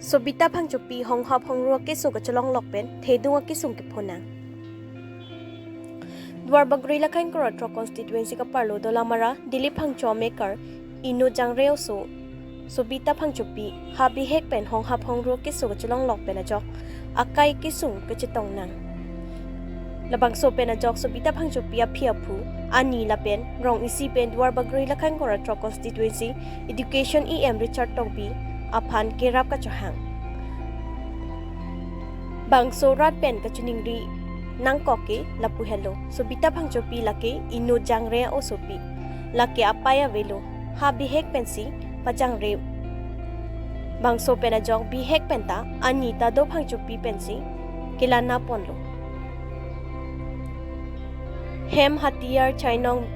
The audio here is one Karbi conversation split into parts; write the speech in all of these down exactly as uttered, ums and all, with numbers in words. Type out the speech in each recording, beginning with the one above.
Sobita Phangchopi hongha phongru akeso kachelonglok pen thedung akesung kephonang. Duarbagori Lakhain Kora Throk constituency kaparlo Dolamara Dilip Phangcho amekar Inu Jangre oso Sobita Phangchopi ha bihek pen hongha phongru akeso kachelonglok pen ajok akai kesung kachetongnang. Labangso pen ajok Sobita Phangchopi aphi aphu, ani lapen rong isi pen Duarbagori Lakhain Kora Throk constituency Education E M Richard Tokbi aphan kerap kachohang. Bangso rat pen kachiningri nangkok ke lapu helo, Sobita Phangchopi lake Inu Jangre osopi, lake apai avelo, ha bihek pensi pajangre. Bangso pen ajok bihek penta ani ta do Phangchopi pensi kelana ponlo. Hem hatiyar chainong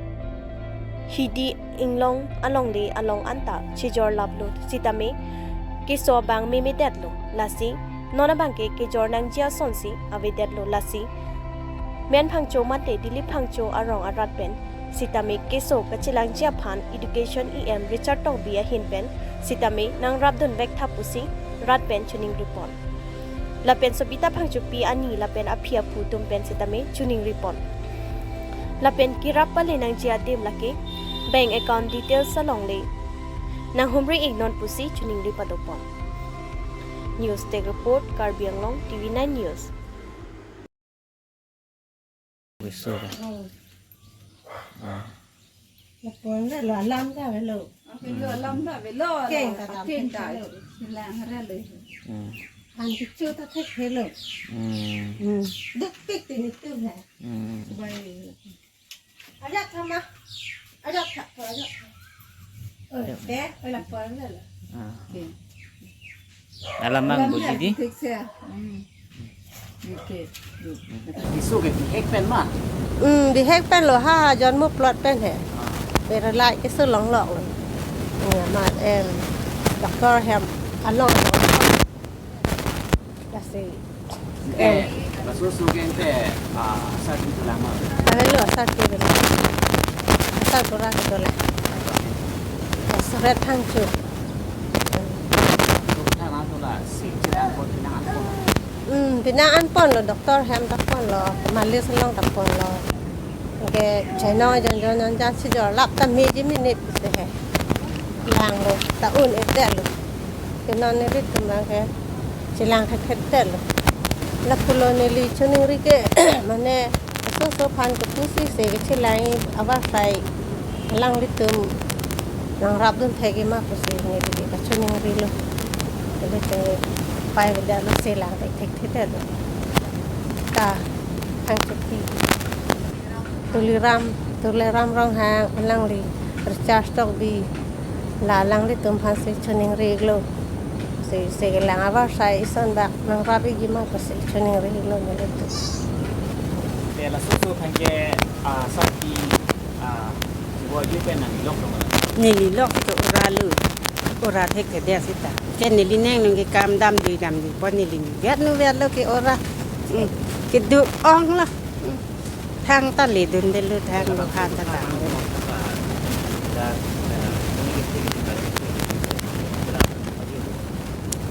hidi inglong alongle along anta chijor laplo sitame keso abang memedetlo, lasi non abangke kejor nangji asonsi avedetlo, lasi Men Phangcho mate Dilip Phangcho arong arat pen sitame keso kachelangji aphan Education E M Richard Tokbi ahin pen sitame nangrapdun vek tha pusi rat pen chiningri pon. Lapen Sobita Phangchopi ani lapen aphi aphu atum pen sitame chiningri pon. Lapen kerap pale nangji adim lake bank account details alongle nanghumri iknon pusi chiningri pado pon. News Desk Report, Karbi Anglong, T V nine News. Wiso ka. Oh. Ah. Lapon le lo alam ta avelo. Avelo alam ta avelo. Keng ta dam keng ta thek lo. Silang re le. Hmm. Han kichu ta thek thek lo. Hmm. Hmm. Duk pik tini tu hai. Hmm. Bai. Ajak tha ma. Ajak tha, ajak tha. Oh, ya. Te, oi lapon le lo. Ah. Okay. Alam mang bu didi. Thik se. Hmm. Okay. Keso ke bihek pen ma? Hmm, bihek pen lo ha, John Mo plot pen he. Ah. Pero lai keso longlok lo. Ya, ma, em, doctor hem along. Kasi. Ante, laso sugen te, ah, asar pintu lama. Avelo asar pintu lama. Asar pura kedolang. Asar ret hangchu. Pintu lama tu la si, si pinang anpon, pinang anpon. Hmm, pinang anpon lo, doctor hem ta pon lo, malis along ta pon lo. Ke chainong jon jon jon jon chijor lap ta meji minute se he. Lang lo, ta un-edetlo. Ke non nelitum abangke chelang thekthedet lo. Lapulo neli chiningri ke, mane, aso aso aphan kepu si se kachelangji avarsai alanglitum nangrapdun thekji ma pusi neli ke kachiningrilo. Neli ke pai beda lo, chelang thekthedet lo. Ta, Phangchopi. Tuliram, Tuliram Ronghang alangli Richard Tokbi, la alanglitum aphan si chiningri iklo. Si, si kelang avarsai ison bak nangrap ikji ma pusi chiningri iklo nelitum. Te laso aso aphan ke, ah, saki, ah, si bo ju pen nanglok lo ma? Neli lok to ora lo. Ora thekthedet seta. Ke neli ning nung ke kam damdui damdui pon neli ni. Vet nu vet lo ke ora. Hmm. Keduk ong lo. Hmm. Thang ta ledundetlo, thang lo khan ta tang.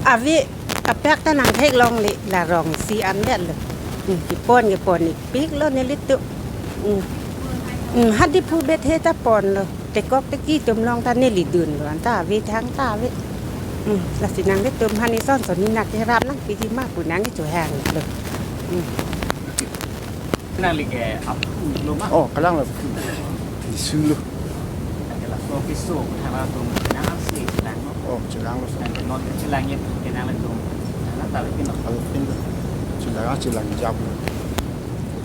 Ave apak ta nangtheklongle, la rong isi anvetlo. Hmm, kepon kepon ikpiklo nelitum. Hmm. Hmm, ha Diphu bethe ta ponlo. Tekok teki atum along ta neli dunlo, anta ave thang ta ave. Hmm, lasi nanglitum aphan ison son ni nangkerap nangpiji ma pu nangkechohanglo. Hmm. Nangli ke aphu lo ma? Oh, kalang lo. Isu lo. Nangke laso keso, thang atum nang asi chelang lo. Oh, chelang lo. Nang non chelang ye, ke nangtum. Nang ta le pin lo. Alo pin lo. Chelang, chelang jap lo.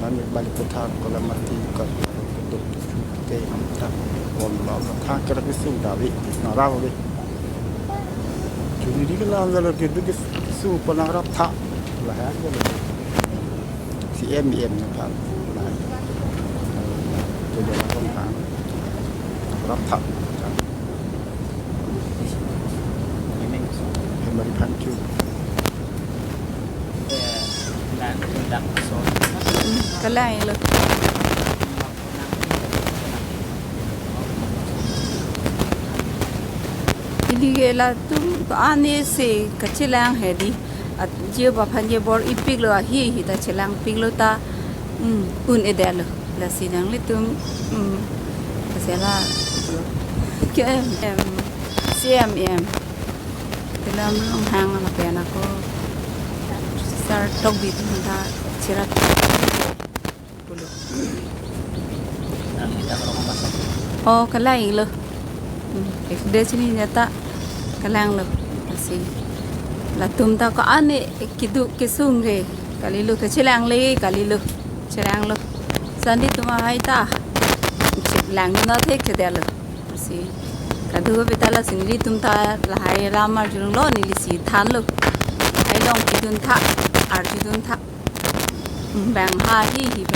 Nang balik kota, kolam mati, ke, ke, ke, ke, ke, ke, ke, thang kerap keso ta ave, nara ave. Chiningri ke la-an lo, keduk keso, keso pen nangrap tha. Lahai lo. Si em em na tha. Lahai. Jadi orang kan. Rap tha. Hemari phanchu. Kalang lo. Dike latum ko-an si kachelang hedi. At jio baphan je bor-ipiklo ahi hi ta chelangpiklo ta, mm, un-edetlo. Lasi nanglitum, mm, kasela ke em em, C M M. Telam long hang lapen ako Sar Tokbi atum ta chirat pulo. Ang kita kalau masak. Oh, kalang-iklo. Hmm, ek de chini nyata kalanglo. Lasi latum ta ko-an keduk kesung ke kalilo, kachelangle kalilo, chelanglo. Sandi atum ahai ta chelang na thekthedetlo. Lasi kadokave ta lasi nelitum ta lahai lam arjulonglo, nelisi thanlo. Lahai along kedun tha, arjudun tha. Hmm, bang ha hi hi.